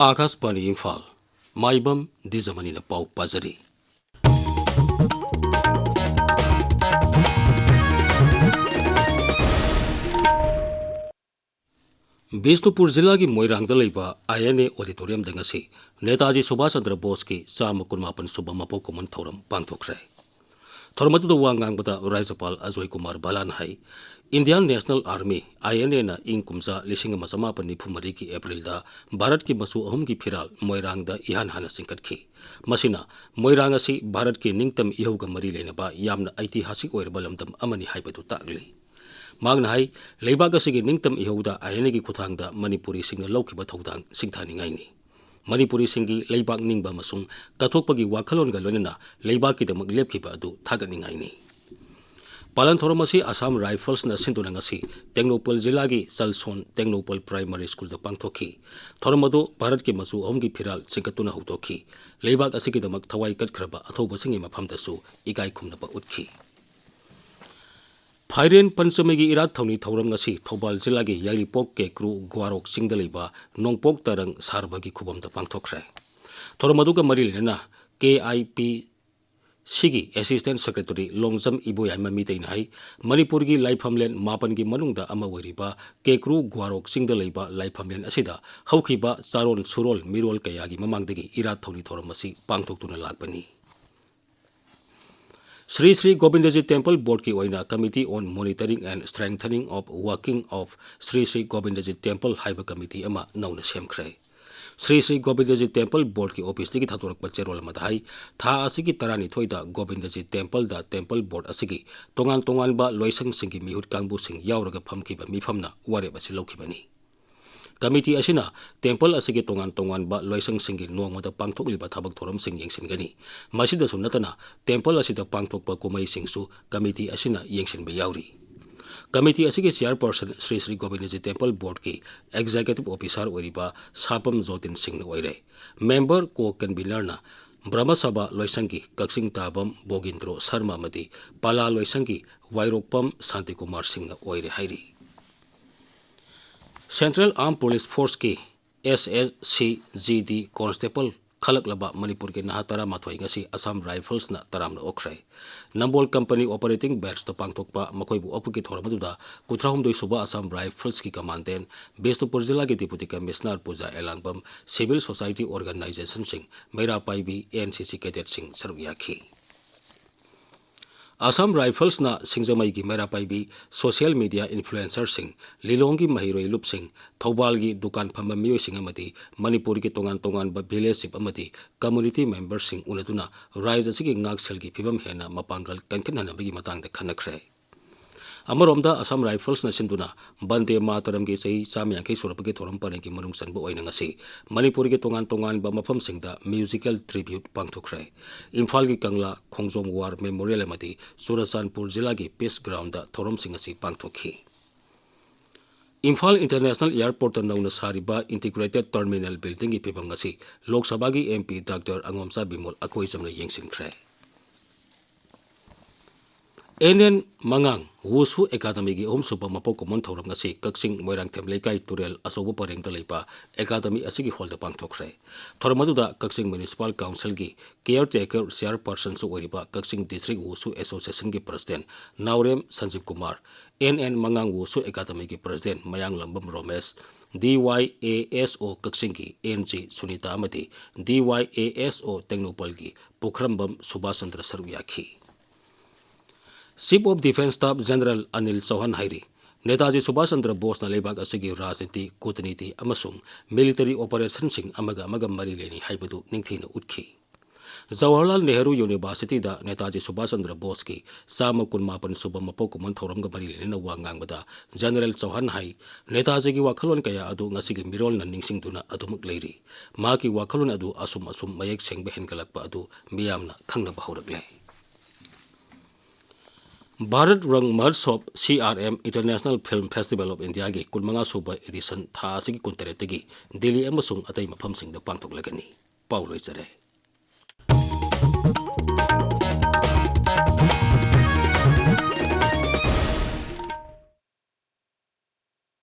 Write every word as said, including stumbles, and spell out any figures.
ꯑꯥꯀꯥꯁꯕꯥꯅꯤ ꯏꯝꯐꯥꯜ꯫ ꯃꯥꯏꯕꯝ ꯗꯤꯖꯃꯅꯤꯅ ꯄꯥꯎ ꯄꯥꯖꯔꯤ꯫ ꯕꯤꯁꯅꯨꯄꯨꯔ ꯖꯤꯂꯥꯒꯤ ꯃꯣꯏꯔꯥꯡꯗ ꯂꯩꯕ ꯑꯥꯏ ꯑꯦꯟ ꯑꯦ ꯑꯣꯗꯤꯇꯣꯔꯤꯌꯝꯗ ꯉꯁꯤ ꯅꯦꯇꯥꯖꯤ ꯁꯨꯚꯥꯁ ꯆꯟꯗ꯭ꯔ ꯕꯣꯁꯀꯤ ꯆꯥꯝꯃ ꯀꯨꯟꯃꯥꯄꯟ ꯁꯨꯕ ꯃꯄꯣꯛ ꯀꯨꯝꯑꯣꯟ ꯊꯧꯔꯝ ꯄꯥꯡꯊꯣꯛꯈ꯭ꯔꯦ꯫ ꯊꯧꯔꯝ ꯑꯗꯨꯗ ꯋꯥ ꯉꯥꯡꯕꯗ ꯔꯥꯖ꯭ꯌꯄꯥꯜ ꯑꯖꯣꯏ ꯀꯨꯃꯥꯔ ꯚꯂꯥꯅ ꯍꯥꯏ, Indian national army, I N ꯑꯦꯅ ꯏꯪ ꯀꯨꯝꯖꯥ ꯂꯤꯁꯤꯡ ꯑꯃ ꯆꯃꯥꯄꯟ ꯅꯤꯐꯨ ꯃꯔꯤꯒꯤ ꯑꯦꯄ꯭ꯔꯤꯜꯗ ꯚꯥꯔꯠꯀꯤ ꯃꯆꯨ ꯑꯍꯨꯝꯒꯤ ꯐꯤꯔꯥꯜ ꯃꯣꯏꯔꯥꯡꯗ ꯏꯍꯥꯟ ꯍꯥꯟꯅ ꯆꯤꯡꯈꯠꯈꯤ꯫ ꯃꯁꯤꯅ ꯃꯣꯏꯔꯥꯡ ꯑꯁꯤ ꯚꯥꯔꯠꯀꯤ ꯅꯤꯡꯇꯝ ꯏꯍꯧꯒ ꯃꯔꯤ ꯂꯩꯅꯕ ꯌꯥꯝꯅ ꯑꯩꯇꯤꯍꯥꯁꯤꯛ ꯑꯣꯏꯔꯕ ꯂꯝꯗꯝ ꯑꯃꯅꯤ ꯍꯥꯏꯕꯗꯨ ꯇꯥꯛꯂꯤ꯫ ꯃꯍꯥꯛꯅ ꯍꯥꯏ, ꯂꯩꯕꯥꯛ ꯑꯁꯤꯒꯤ ꯅꯤꯡꯇꯝ ꯏꯍꯧꯗ ꯑꯥꯏ ꯑꯦꯟ ꯑꯦꯒꯤ ꯈꯨꯠꯊꯥꯡꯗ ꯃꯅꯤꯄꯨꯔꯤꯁꯤꯡꯅ ꯂꯧꯈꯤꯕ ꯊꯧꯗꯥꯡ ꯁꯤꯡꯊꯥꯅꯤꯡꯉꯥꯏꯅꯤ꯫ ꯃꯅꯤꯄꯨꯔꯤꯁꯤꯡꯒꯤ ꯂꯩꯕꯥꯛ ꯅꯤꯡꯕ ꯑꯃꯁꯨꯡ ꯀꯠꯊꯣꯛꯄꯒꯤ ꯋꯥꯈꯜꯂꯣꯟꯒ ꯂꯣꯏꯅꯅ ꯂꯩꯕꯥꯛꯀꯤꯗꯃꯛ ꯂꯦꯞꯈꯤꯕ ꯑꯗꯨ ꯊꯥꯒꯠꯅꯤꯡꯉꯥꯏꯅꯤ꯫ ꯄꯥꯂꯟ ꯊꯧꯔꯝ ꯑꯁꯤ ꯑꯁꯥꯝ ꯔꯥꯏꯐꯜꯁꯅ ꯁꯤꯟꯗꯨꯅ ꯉꯁꯤ ꯇꯦꯡꯅꯧꯄꯜ ꯖꯤꯂꯥꯒꯤ ꯆꯜꯁꯣꯟ ꯇꯦꯡꯅꯧꯄꯜ ꯄ꯭ꯔꯥꯏꯃꯥꯔꯤ ꯁ꯭ꯀꯨꯜꯗ ꯄꯥꯡꯊꯣꯛꯈꯤ꯫ ꯊꯧꯔꯝ ꯑꯗꯨ ꯚꯥꯔꯠꯀꯤ ꯃꯆꯨ ꯑꯍꯨꯝꯒꯤ ꯐꯤꯔꯥꯜ ꯆꯤꯡꯈꯠꯇꯨꯅ ꯍꯧꯗꯣꯛꯈꯤ꯫ ꯂꯩꯕꯥꯛ ꯑꯁꯤꯒꯤꯗꯃꯛ ꯊꯋꯥꯏ ꯀꯠꯈ꯭ꯔꯕ ꯑꯊꯧꯕꯁꯤꯡꯒꯤ ꯃꯐꯝꯗꯁꯨ ꯏꯀꯥꯏ ꯈꯨꯝꯅꯕ ꯎꯠꯈꯤ꯫ ꯐꯥꯏꯔꯦꯟ ꯄꯟꯆꯃꯤꯒꯤ ꯏꯔꯥꯠ ꯊꯧꯅꯤ ꯊꯧꯔꯝ ꯉꯁꯤ ꯊꯧꯕꯥꯜ ꯖꯤꯂꯥꯒꯤ ꯌꯥꯏꯔꯤꯄꯣꯛ ꯀꯦꯀ꯭ꯔꯨ ꯒ꯭ꯋꯥꯔꯣꯛ ꯆꯤꯡꯗ ꯂꯩꯕ ꯅꯣꯡꯄꯣꯛ ꯇꯔꯪ ꯁꯥꯔꯕꯒꯤ ꯈꯨꯕꯝꯗ ꯄꯥꯡꯊꯣꯛꯈ꯭ꯔꯦ꯫ ꯊꯧꯔꯝ ꯑꯗꯨꯒ ꯃꯔꯤ ꯂꯩꯅꯅ ꯀꯦ ꯑꯥꯏ ꯄꯤ ꯁꯤꯒꯤ ꯑꯦꯁꯤꯁꯇꯦꯟ ꯁꯦꯀ꯭ꯔꯦꯇꯔꯤ ꯂꯣꯡꯖꯝ ꯏꯕꯣꯌꯥꯏꯃ ꯃꯤꯇꯩꯅ ꯍꯥꯏ, ꯃꯅꯤꯄꯨꯔꯒꯤ ꯂꯥꯏꯐꯝꯂꯦꯟ ꯃꯥꯄꯟꯒꯤ ꯃꯅꯨꯡꯗ ꯑꯃ ꯑꯣꯏꯔꯤꯕ ꯀꯦꯀ꯭ꯔꯨ ꯒ꯭ꯋꯥꯔꯣꯛ ꯆꯤꯡꯗ ꯂꯩꯕ ꯂꯥꯏꯐꯝꯂꯦꯟ ꯑꯁꯤꯗ ꯍꯧꯈꯤꯕ ꯆꯥꯔꯣꯟ ꯁꯨꯔꯣꯜ ꯃꯤꯔꯣꯜ ꯀꯌꯥꯒꯤ ꯃꯃꯥꯡꯗꯒꯤ ꯏꯔꯥꯠ ꯊꯧꯅꯤ ꯊꯧꯔꯝ ꯑꯁꯤ ꯄꯥꯡꯊꯣꯛꯇꯨꯅ ꯂꯥꯛꯄꯅꯤ꯫ ꯁ꯭ꯔꯤ ꯁ꯭ꯔꯤ ꯒꯣꯕꯤꯟꯗꯖꯤ ꯇꯦꯝꯄꯜ ꯕꯣꯔꯗꯀꯤ ꯑꯣꯏꯅ Committee on Monitoring and Strengthening of Working of Sri Sri Govindaji Temple ꯍꯥꯏꯕ ꯀꯃꯤꯇꯤ ꯑꯃ ꯅꯧꯅ ꯁꯦꯝꯈ꯭ꯔꯦ꯫ ꯁ꯭ꯔꯤ ꯁ꯭ꯔꯤ ꯒꯣꯕꯤꯟꯗꯖꯤ ꯇꯦꯝꯄꯜ ꯕꯣꯔꯗꯀꯤ ꯑꯣꯐꯤꯁꯇꯒꯤ ꯊꯥꯗꯣꯔꯛꯄ ꯆꯦꯔꯣꯜ ꯑꯃꯗ ꯍꯥꯏ, ꯊꯥ ꯑꯁꯤꯒꯤ ꯇꯔꯥꯅꯤꯊꯣꯏꯗ ꯒꯣꯕꯤꯟꯗꯖꯤ ꯇꯦꯝꯄꯜꯗ ꯇꯦꯝꯄꯜ ꯕꯣꯔꯗ ꯑꯁꯤꯒꯤ ꯇꯣꯉꯥꯟ ꯇꯣꯉꯥꯟꯕ ꯂꯣꯏꯁꯪꯁꯤꯡꯒꯤ ꯃꯤꯍꯨꯠ ꯀꯥꯡꯕꯨꯁꯤꯡ ꯌꯥꯎꯔꯒ ꯐꯝꯈꯤꯕ ꯃꯤꯐꯝꯅ ꯋꯥꯔꯦꯞ ꯑꯁꯤ ꯂꯧꯈꯤꯕꯅꯤ꯫ ꯀꯃꯤꯇꯤ ꯑꯁꯤꯅ ꯇꯦꯝꯄꯜ ꯑꯁꯤꯒꯤ ꯇꯣꯉꯥꯟ ꯇꯣꯉꯥꯟꯕ ꯂꯣꯏꯁꯪꯁꯤꯡꯒꯤ ꯅꯣꯡꯃꯗ ꯄꯥꯡꯊꯣꯛꯂꯤꯕ ꯊꯕꯛ ꯊꯧꯔꯝꯁꯤꯡ ꯌꯦꯡꯁꯤꯟꯒꯅꯤ꯫ ꯃꯁꯤꯗꯁꯨ ꯅꯠꯇꯅ ꯇꯦꯝꯄꯜ ꯑꯁꯤꯗ ꯄꯥꯡꯊꯣꯛꯄ ꯀꯨꯝꯍꯩꯁꯤꯡꯁꯨ ꯀꯃꯤꯇꯤ ꯑꯁꯤꯅ ꯌꯦꯡꯁꯤꯟꯕ ꯌꯥꯎꯔꯤ꯫ ꯀꯃꯤꯇꯤ ꯑꯁꯤꯒꯤ ꯆꯤꯌꯥꯔꯄꯔꯁꯟ ꯁ꯭ꯔꯤ ꯁ꯭ꯔꯤ ꯒꯣꯕꯤꯟꯗꯖꯤ ꯇꯦꯝꯄꯜ ꯕꯣꯔꯗꯀꯤ ꯑꯦꯛꯖꯤꯀ꯭ꯌꯨꯇꯤꯚ ꯑꯣꯐꯤꯁꯥꯔ ꯑꯣꯏꯔꯤꯕ ꯁꯥꯄꯝ ꯖꯣꯇꯤꯟ ꯁꯤꯡꯅ ꯑꯣꯏꯔꯦ꯫ ꯃꯦꯝꯕꯔ ꯀꯣ ꯀꯟꯚꯤꯅꯔꯅ ꯕ꯭ꯔꯍꯃ ꯁꯚꯥ ꯂꯣꯏꯁꯪꯒꯤ ꯀꯛꯆꯤꯡ ꯇꯥꯕꯝ ꯕꯣꯒꯤꯟꯗ꯭ꯔꯣ ꯁꯔꯃ ꯑꯃꯗꯤ ꯄꯥꯂꯥ ꯂꯣꯏꯁꯪꯒꯤ ꯋꯥꯏꯔꯣꯛꯄꯝ ꯁꯥꯟꯇꯤꯀꯨꯃꯥꯔ ꯁꯤꯡꯅ ꯑꯣꯏꯔꯦ ꯍꯥꯏꯔꯤ꯫ Central Armed Police Forceꯀꯤ ꯑꯦꯁ ꯑꯦꯁ ꯁꯤ ꯖꯤ ꯗꯤ ꯀꯣꯟꯁꯇꯦꯕꯜ ꯈꯜꯂꯛꯂꯕ ꯃꯅꯤꯄꯨꯔꯒꯤ ꯅꯍꯥ ꯇꯔꯥꯃꯥꯊꯣꯏ ꯉꯁꯤ ꯑꯁꯥꯝ ꯔꯥꯏꯐꯜꯁꯅ ꯇꯔꯥꯝꯅ ꯑꯣꯛꯈ꯭ꯔꯦ꯫ ꯅꯝꯕꯣꯜ ꯀꯝꯄꯅꯤ ꯑꯣꯄꯔꯦꯇꯤꯡ ꯕꯦꯔꯦꯖꯇ ꯄꯥꯡꯊꯣꯛꯄ ꯃꯈꯣꯏꯕꯨ ꯑꯣꯛꯄꯒꯤ ꯊꯧꯔꯝ ꯑꯗꯨꯗ ꯀꯨꯟꯊ꯭ꯔꯥꯍꯨꯝꯗꯣꯏ ꯁꯨꯕ ꯑꯁꯥꯝ ꯔꯥꯏꯐꯜꯁꯀꯤ ꯀꯃꯥꯟꯗꯦꯟ, ꯕꯤꯁꯅꯨꯄꯨꯔ ꯖꯤꯂꯥꯒꯤ ꯗꯤꯄꯨꯇꯤ ꯀꯃꯤꯁꯅꯔ ꯄꯨꯖꯥ ꯑꯦꯂꯥꯡꯕꯝ, ꯁꯤꯚꯤꯜ ꯁꯣꯁꯥꯏꯇꯤ ꯑꯣꯔꯒꯅꯥꯏꯖꯦꯁꯟꯁꯤꯡ, ꯃꯩꯔꯥ ꯄꯥꯏꯕꯤ, ꯑꯦꯟ ꯁꯤ ꯁꯤ ꯀꯦꯗꯦꯠꯁꯤꯡ ꯁꯔꯨꯛ ꯌꯥꯈꯤ꯫ ꯑꯁꯥꯝ ꯔꯥꯏꯐꯜꯁꯅ ꯁꯤꯡꯖꯃꯩꯒꯤ ꯃꯩꯔꯥ ꯄꯥꯏꯕꯤ, ꯁꯣꯁꯤꯌꯦꯜ ꯃꯤꯗꯤꯌꯥ ꯏꯟꯐ꯭ꯂꯨꯑꯦꯟꯁꯔꯁꯤꯡ, ꯂꯤꯂꯣꯡꯒꯤ ꯃꯍꯩꯔꯣꯏ ꯂꯨꯞꯁꯤꯡ, ꯊꯧꯕꯥꯜꯒꯤ ꯗꯨꯀꯥꯟ ꯐꯝꯕ ꯃꯤꯑꯣꯏꯁꯤꯡ ꯑꯃꯗꯤ ꯃꯅꯤꯄꯨꯔꯒꯤ ꯇꯣꯉꯥꯟ ꯇꯣꯉꯥꯟꯕ ꯚꯤꯂꯦꯖ ꯆꯤꯐ ꯑꯃꯗꯤ ꯀꯝꯃ꯭ꯌꯨꯅꯤꯇꯤ ꯃꯦꯝꯕꯔꯁꯤꯡ ꯎꯅꯗꯨꯅ ꯔꯥꯏꯖ ꯑꯁꯤꯒꯤ ꯉꯥꯛꯁꯦꯜꯒꯤ ꯐꯤꯕꯝ ꯍꯦꯟꯅ ꯃꯄꯥꯡꯒꯜ ꯀꯟꯈꯠꯍꯟꯅꯕꯒꯤ ꯃꯇꯥꯡꯗ ꯈꯟꯅꯈ꯭ꯔꯦ꯫ ꯑꯃꯔꯣꯝꯗ ꯑꯁꯥꯝ ꯔꯥꯏꯐꯜꯁꯅ ꯁꯤꯟꯗꯨꯅ ꯕꯟꯗꯦ ꯃꯥꯇꯔꯝꯒꯤ ꯆꯍꯤ ꯆꯥꯝꯃ ꯌꯥꯡꯈꯩ ꯁꯨꯔꯛꯄꯒꯤ ꯊꯧꯔꯝ ꯄꯔꯦꯡꯒꯤ ꯃꯅꯨꯡ ꯆꯟꯕ ꯑꯣꯏꯅ ꯉꯁꯤ ꯃꯅꯤꯄꯨꯔꯒꯤ ꯇꯣꯉꯥꯟ ꯇꯣꯉꯥꯟꯕ ꯃꯐꯝꯁꯤꯡꯗ ꯃ꯭ꯌꯨꯖꯤꯀꯦꯜ ꯇ꯭ꯔꯤꯕ꯭ꯌꯨꯠ ꯄꯥꯡꯊꯣꯛꯈ꯭ꯔꯦ꯫ ꯏꯝꯐꯥꯜꯒꯤ ꯀꯪꯂꯥ, ꯈꯣꯡꯖꯣꯝ ꯋꯥꯔ ꯃꯦꯃꯣꯔꯤꯌꯦꯜ ꯑꯃꯗꯤ ꯆꯨꯔꯆꯥꯟꯄꯨꯔ ꯖꯤꯂꯥꯒꯤ ꯄꯤꯁ ꯒ꯭ꯔꯥꯎꯟꯗ ꯊꯧꯔꯝꯁꯤꯡ ꯑꯁꯤ ꯄꯥꯡꯊꯣꯛꯈꯤ꯫ ꯏꯝꯐꯥꯜ ꯏꯟꯇꯔꯅꯦꯁꯅꯦꯜ ꯑꯦꯌꯔꯄꯣꯔꯠꯇ ꯅꯧꯅ ꯁꯥꯔꯤꯕ ꯏꯟꯇꯤꯒ꯭ꯔꯦꯇꯦꯗ ꯇꯔꯃꯤꯅꯦꯜ ꯕꯤꯜꯗꯤꯡꯒꯤ ꯐꯤꯕꯝ ꯑꯁꯤ ꯂꯣꯛ ꯁꯚꯥꯒꯤ M P doctor Angomcha Bimol ꯑꯀꯣꯏꯖꯝꯅ ꯌꯦꯡꯁꯤꯟꯈ꯭ꯔꯦ꯫ ꯑꯦꯟ ꯑꯦꯟ ꯃꯉꯥꯡ ꯋꯨꯁꯨ ꯑꯦꯀꯥꯗꯃꯤꯒꯤ ꯑꯍꯨꯝꯁꯨꯕ ꯃꯄꯣꯛ ꯀꯨꯝꯑꯣꯟ ꯊꯧꯔꯝ ꯑꯁꯤ ꯀꯛꯆꯤꯡ ꯃꯣꯏꯔꯥꯡꯊꯦꯝ ꯂꯩꯀꯥꯏ ꯇꯨꯔꯦꯜ ꯑꯆꯧꯕ ꯄꯔꯦꯡꯗ ꯂꯩꯕ ꯑꯦꯀꯥꯗꯃꯤ ꯑꯁꯤꯒꯤ ꯍꯣꯜꯗ ꯄꯥꯡꯊꯣꯛꯈ꯭ꯔꯦ꯫ ꯊꯧꯔꯝ ꯑꯗꯨꯗ ꯀꯛꯆꯤꯡ ꯃ꯭ꯌꯨꯅꯤꯁꯤꯄꯥꯜ ꯀꯥꯎꯟꯁꯤꯜꯒꯤ ꯀꯤꯌꯔꯇꯦꯀꯔ ꯆꯤꯌꯔꯄꯔꯁꯟꯁꯨ ꯑꯣꯏꯔꯤꯕ ꯀꯛꯆꯤꯡ ꯗꯤꯁꯇ꯭ꯔꯤꯛ ꯋꯨꯁꯨ ꯑꯦꯁꯣꯁꯤꯌꯦꯁꯟꯒꯤ president Naorem Sanjib Kumar, N N ꯃꯉꯥꯡ ꯋꯨꯁꯨ ꯑꯦꯀꯥꯗꯃꯤꯒꯤ president Mayanglambam Romesh, D Y A S O ꯀꯛꯆꯤꯡꯒꯤ ꯑꯦꯟ ꯖꯤ ꯁꯨꯅꯤꯇꯥ ꯑꯃꯗꯤ ꯗꯤ ꯋꯥꯏ ꯑꯦ ꯑꯦꯁ ꯑꯣ ꯇꯦꯡꯅꯧꯄꯜꯒꯤ ꯄꯨꯈ꯭ꯔꯝꯕꯝ ꯁꯨꯕꯥꯁ ꯆꯟꯗ꯭ꯔ ꯁꯔꯨꯛ ꯌꯥꯈꯤ꯫ Chief of Defence Staff General Anil ꯆꯧꯍꯥꯟ ꯍꯥꯏꯔꯤ, ꯅꯦꯇꯥꯖꯤ ꯁꯨꯕꯥꯁ ꯆꯟꯗ꯭ꯔ ꯕꯣꯁꯅ ꯂꯩꯕꯥꯛ ꯑꯁꯤꯒꯤ ꯔꯥꯖꯅꯤꯇꯤ, ꯀꯨꯇꯅꯤꯇꯤ ꯑꯃꯁꯨꯡ ꯃꯤꯂꯤꯇꯔꯤ ꯑꯣꯄꯔꯦꯁꯟꯁꯤꯡ ꯑꯃꯒ ꯑꯃꯒ ꯃꯔꯤ ꯂꯩꯅꯩ ꯍꯥꯏꯕꯗꯨ ꯅꯤꯡꯊꯤꯅ ꯎꯠꯈꯤ꯫ ꯖꯋꯥꯍꯔꯂꯥꯜ ꯅꯦꯍꯔꯨ ꯌꯨꯅꯤꯚꯔꯁꯤꯇꯤꯗ ꯅꯦꯇꯥꯖꯤ ꯁꯨꯕꯥꯁ ꯆꯟꯗ꯭ꯔ ꯕꯣꯁꯀꯤ ꯆꯥꯝꯃ ꯀꯨꯟꯃꯥꯄꯟ ꯁꯨꯕ ꯃꯄꯣꯛ ꯀꯨꯝꯑꯣꯟ ꯊꯧꯔꯝꯒ ꯃꯔꯤ ꯂꯩꯅꯅ ꯋꯥ ꯉꯥꯡꯕꯗ ꯖꯦꯅꯔꯦꯜ ꯆꯧꯍꯥꯟ ꯍꯥꯏ, ꯅꯦꯇꯥꯖꯤꯒꯤ ꯋꯥꯈꯜꯂꯣꯟ ꯀꯌꯥ ꯑꯗꯨ ꯉꯁꯤꯒꯤ ꯃꯤꯔꯣꯜꯅ ꯅꯤꯡꯁꯤꯡꯗꯨꯅ ꯑꯗꯨꯃꯛ ꯂꯩꯔꯤ꯫ ꯃꯍꯥꯛꯀꯤ ꯋꯥꯈꯜꯂꯣꯟ ꯑꯗꯨ ꯑꯁꯨꯝ ꯑꯁꯨꯝ ꯃꯌꯦꯛ ꯁꯦꯡꯕ ꯍꯦꯟꯒꯠꯂꯛꯄ ꯑꯗꯨ ꯃꯤꯌꯥꯝꯅ ꯈꯪꯅꯕ ꯍꯧꯔꯛꯂꯦ꯫ ꯚꯥꯔꯠ ꯔꯪ Mahotsav, C R M, International Film Festival of India ꯒꯤ ꯀꯨꯟꯃꯉꯥ ꯁꯨꯕ ꯑꯦꯗꯤꯁꯟ ꯊꯥ ꯑꯁꯤꯒꯤ ꯀꯨꯟꯇꯔꯦꯠꯇꯒꯤ ꯗꯤꯜꯂꯤ ꯑꯃꯁꯨꯡ ꯑꯇꯩ ꯃꯐꯝꯁꯤꯡꯗ ꯄꯥꯡꯊꯣꯛꯂꯒꯅꯤ꯫ ꯄꯥꯎ ꯂꯣꯏꯖꯔꯦ꯫